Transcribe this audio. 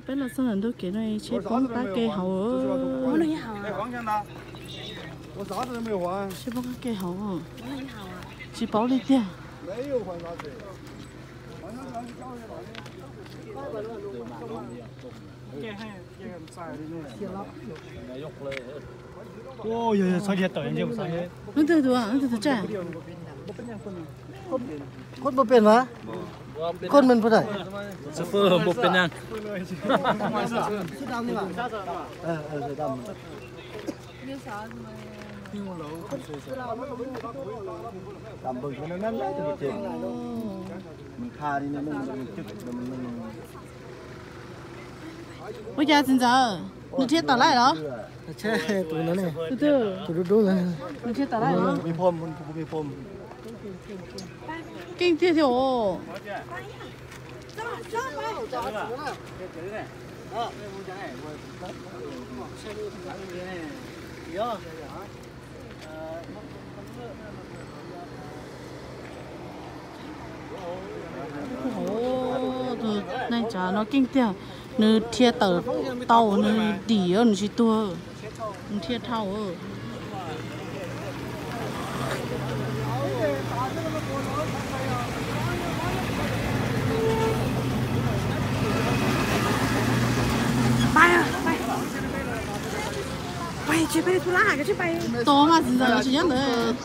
Peb los txog ntawm ntug kev no tsheb poob qab kev hauv. Tsheb poob qab kev hauv, tsis paub li tiag. Leej twg tus, leej twg tus tsaij? Koj npau pem mas, koj men puas tau? Xib fwb npau pem na. Ua cas txiv ntxawm, nws dhia tawm lawm los? Tus twg? Tus dub dub ntawd. Nws dhia tawm lawm los? Keej tiag thiab os. Tus neeg tsav no keej tiag, nws dhia tawm tau, nws dim nws tsis tuag, nws dhia dhau. Tos mas txiv ntxawm los tsis nyob ntawd.